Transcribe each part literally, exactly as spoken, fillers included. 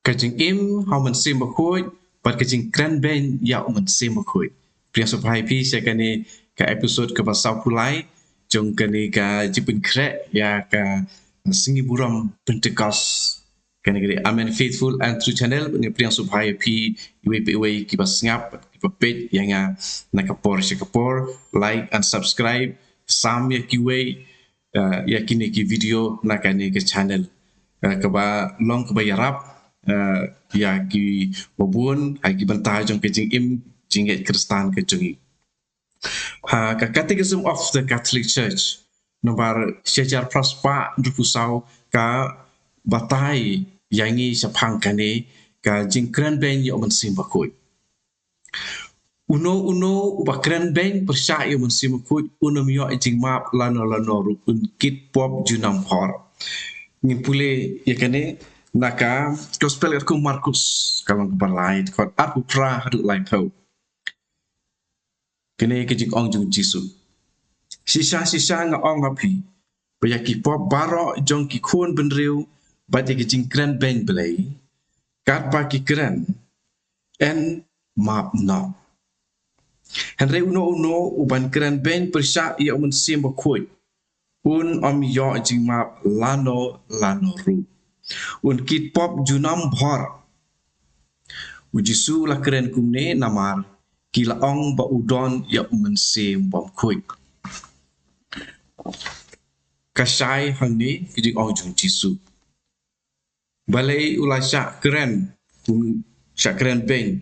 Ka jingim ha u Mynsiem Bakhuid bad ka jingkren beiñ ïa u Mynsiem Bakhuid. Pdiang sngewbha ïa phi sha kane ka episode kaba sawphew lai jong kane ka jingpynkhreh ïa ka sngi burom Pentecost. Kane ka dei Amen Faithful and True Channel, nga pdiang sngewbha ïa phi iwei pa iwei kiba sngap, kiba peit ïa nga na ka por sha ka por. Like and subscribe, sam ïa kiwei, eh, ïa kine ki video na kane ka channel. Eh, kaba long kaba ïarap, eh, ïa kiba bun ha ki bynta jong ka jingim jingngeit Khristan ka jong ngi. Ha ka Catechism of the Catholic Church number shi hajar phra spah hynriewphew saw ka batai ïa ngi shaphang kane ka jingkren beiñ ïa u Mynsiem Bakhuid. Uno uno uba kren beiñ pyrshah ïa u Mynsiem Bakhuid un ym ïoh jingmap lano lano ruh, un kit pop junom bhor. Ngin pule ïa kane na ka Gospel katkum u Markus, ka lynnong kaba lai, dkhot arphew phra haduh laiphew. Kane ka jingong jong u Jisu: Shisha shisha nga ong ha phi, ba ïa ki pop baroh jong ki khun bynriew bad ïa ki jingkren beiñ Blei, katba ki kren, yn map noh. Hynrei uno uno uban kren beiñ pyrshah ïa u Mynsiem Bakhuid un ym ïoh jingmap lano lano ruh, un kit pop junom bhor. U Jisu u la kren kumne namar ki la ong ba u don ïa u Mynsiem Bakhuid. Ka shai hangne ka jingong jong u Jisu. Balei u la shah kren, u shah kren beiñ?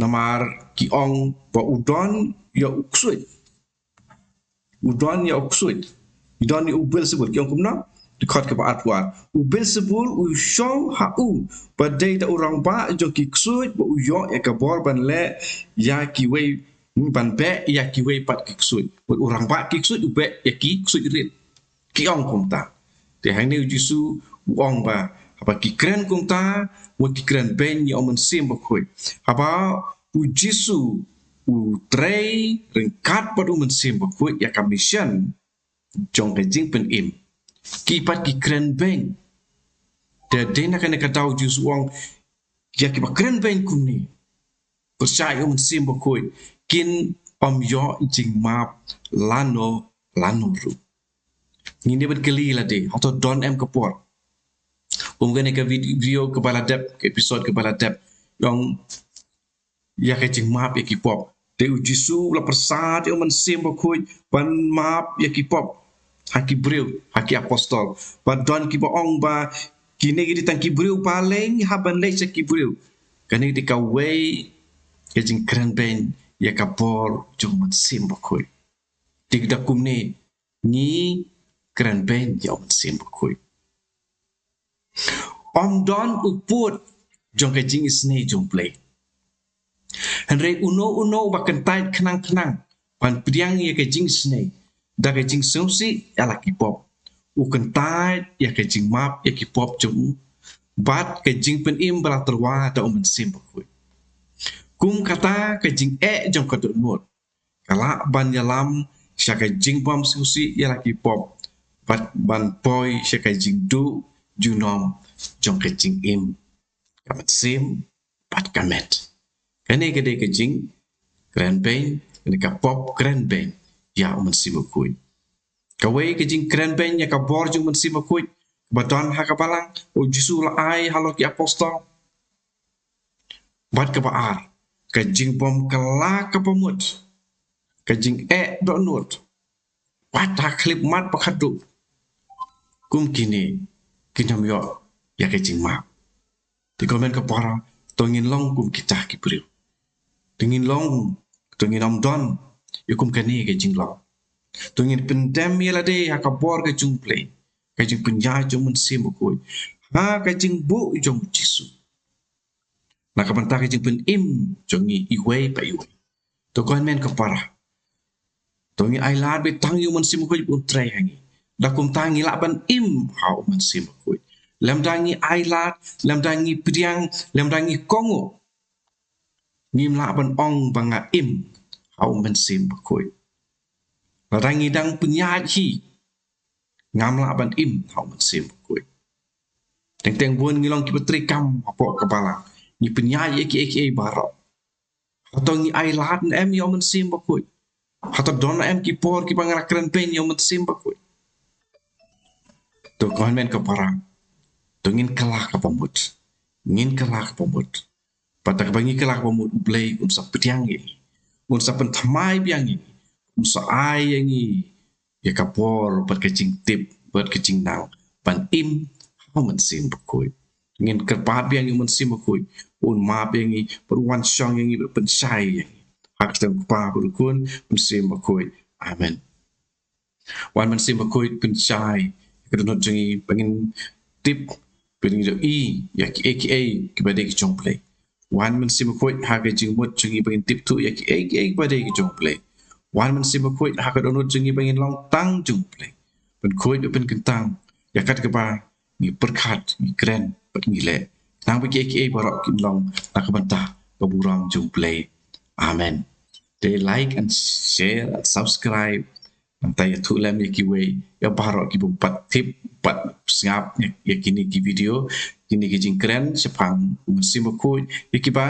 Namar ki ong ba u don ïa u ksuid. U don ïa u ksuid. U don ïa u Beelzebul, ki ong kumno? Dkhot kaba arphew ar: U Beelzebul u shong ha u, ba dei da u rangbah jong ki ksuid ba u ïoh ïa ka bor ban leh ïa kiwei, ban beh ïa kiwei pat ki ksuid. Bad u rangbah ki ksuid u beh ïa ki ksuid rit. Ki ong kumta. Te hangne u Jisu u ong ba haba ki kren kumta, wat ki kren beiñ ïa u Mynsiem Bakhuid. Haba u Jisu u trei ryngkat bad u Mynsiem Bakhuid ïa ka mission jong ka jingpynim, ki pat ki kren beiñ. Te dei na kane ka daw u Jisu u ong, ïa kiba kren beiñ kumne, pyrshah ïa u Mynsiem Bakhuid, kin ym ïoh jingmap lano lano ruh. Ngin ïa bad kylli lade, hato don em ka por? Kum kane ka vid-, video kaba la dep, ka episode kaba la dep, ïa ong ïa ka jingmap ïa ki pop. Te u Jisu u la pyrsad ïa u Mynsiem Bakhuid ban map ïa ki pop ha ki briew, ha ki apostol. Ba don kiba ong ba kine ki dei tang ki briew ba leh, hap ban leit sha ki briew. Kane ka dei kawei ka jingkren beiñ ïa ka bor jong u Mynsiem Bakhuid. Te da kumne ngi kren beiñ ïa u Mynsiem Bakhuid. Ym don u pud jong ka jingisynei jong u Blei. Hynrei uno uno uba kyntait khnang khnang ban pdiang ïa ka jingisynei da ka jingsngewsih ïa la ki pop, u kyntait ïa ka jingmap ïa ki pop jong u, bad ka jingpynim ba la tyrwa da u Mynsiem Bakhuid. Kum kata ka jingeh jong ka dohnud ka lah ban ïalam sha ka jingbym sngewsih ïa la ki pop, bad ban poi sha ka jingduh junom jong ka jingim ka mynsiem bad ka met. Kane ka dei ka jingkren beiñ, kane ka pop kren beiñ ïa u Mynsiem Bakhuid. Kawei ka jingkren beiñ ïa ka bor jong u Mynsiem Bakhuid ba don ha ka balang, u Jisu u la ai halor ki apostol. Bad kaba ar, ka jingbym kylla kaba mut, ka jingeh dohnud, wat ha khyllipmat ba khatduh. Kum kine kin ym ïoh ïa ka jingmap. Te ko hynmen ko para, to ngin long kum kita ki briew. To ngin long, to ngin ym don ïa kum kane ka jinglong. To ngin pyndem ïa lade ha ka bor ka jong u Blei, ka jingpynïaid jong u Mynsiem Bakhuid, ha ka jingbuh jong u Jisu, na ka bynta ka jingpynim jong ngi iwei pa iwei. To ko hynmen ko para, to ngin ailad beit tang ïa u Mynsiem Bakhuid ba un trei ha ngi. Da kumta ngi lah ban im ha u Mynsiem Bakhuid. Lymda ngi ailad, lymda ngi pdiang, lymda ngi kohnguh, ngim lah ban ong ba nga im ha u Mynsiem Bakhuid. Lada ngi dang pynïaid hi, ngam lah ban im ha u Mynsiem Bakhuid. Teng teng bun ngi long kiba trei kam hapoh ka balang. Ngi pynïaid ïa kiei kiei baroh. Hato ngi ai lad ne em ïa u Mynsiem Bakhuid? Hato don ne em ki por kiba ngi la kren beiñ ïa u Mynsiem Bakhuid? To ko hynmen ko para, to ngin kylla kaba mut. Ngin kylla kaba mut. Bad da kaba ngi kylla kaba mut, U Blei un sa pdiang ïa ngi, un sa pynthymmai biang ïa ngi, un sa ai ïa ngi ïa ka bor bad ka jingtip bad ka jingnang ban im ha u Mynsiem Bakhuid. Ngin kyrpad biang ïa u Mynsiem Bakhuid un map ïa ngi bad wan shong ïa ngi bad pynshai ïa ngi. Ha ka kyrteng U Kpa bad U Khun, Mynsiem Bakhuid. Amen. Wan Mynsiem Bakhuid pynshai ïa ka dohnud jong ngi ba ngin tip, ba ngin ïohi ïa kiei kiei kiba dei ki jong U Blei. Wan Mynsiem Bakhuid ha ka jingmut jong ngi ba ngin tip thuh ïa kiei kiei kiba dei ki jong U Blei. Wan Mynsiem Bakhuid ha ka dohnud jong ngi ba ngin long tang jong U Blei, ban khuid bad pynkyntang ïa kat kaba ngi pyrkhat, ngi kren bad ngi leh, khnang ba kiei kiei baroh kin long na ka bynta ka burom jong U Blei. Amen. Te like and share and subscribe. Nangta ïathuh lem ïa kiwei, ïa baroh kiba pat tip, pat sngap ïa, ïa kine ki video, kine ki jingkren shaphang u Mynsiem Bakhuid, ïa kiba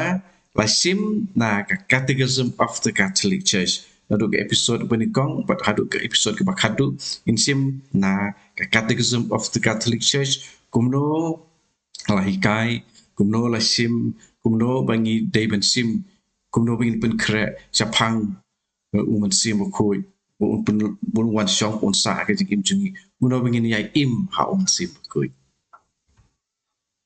la shim na ka Catechism of the Catholic Church. Naduh ka episode ba nyngkong bad haduh ka episode kaba khadduh, ngin shim na ka Catechism of the Catholic Church kumno la hikai, kumno la shim, kumno ba ngi dei ban shim, kumno ba ngin pynkhreh shaphang u Mynsiem Bakhuid, ba un pyn-, ba un wan shong, un sah ha ka jingim jong ngi, kumno ba ngin ïai im ha u Mynsiem Bakhuid.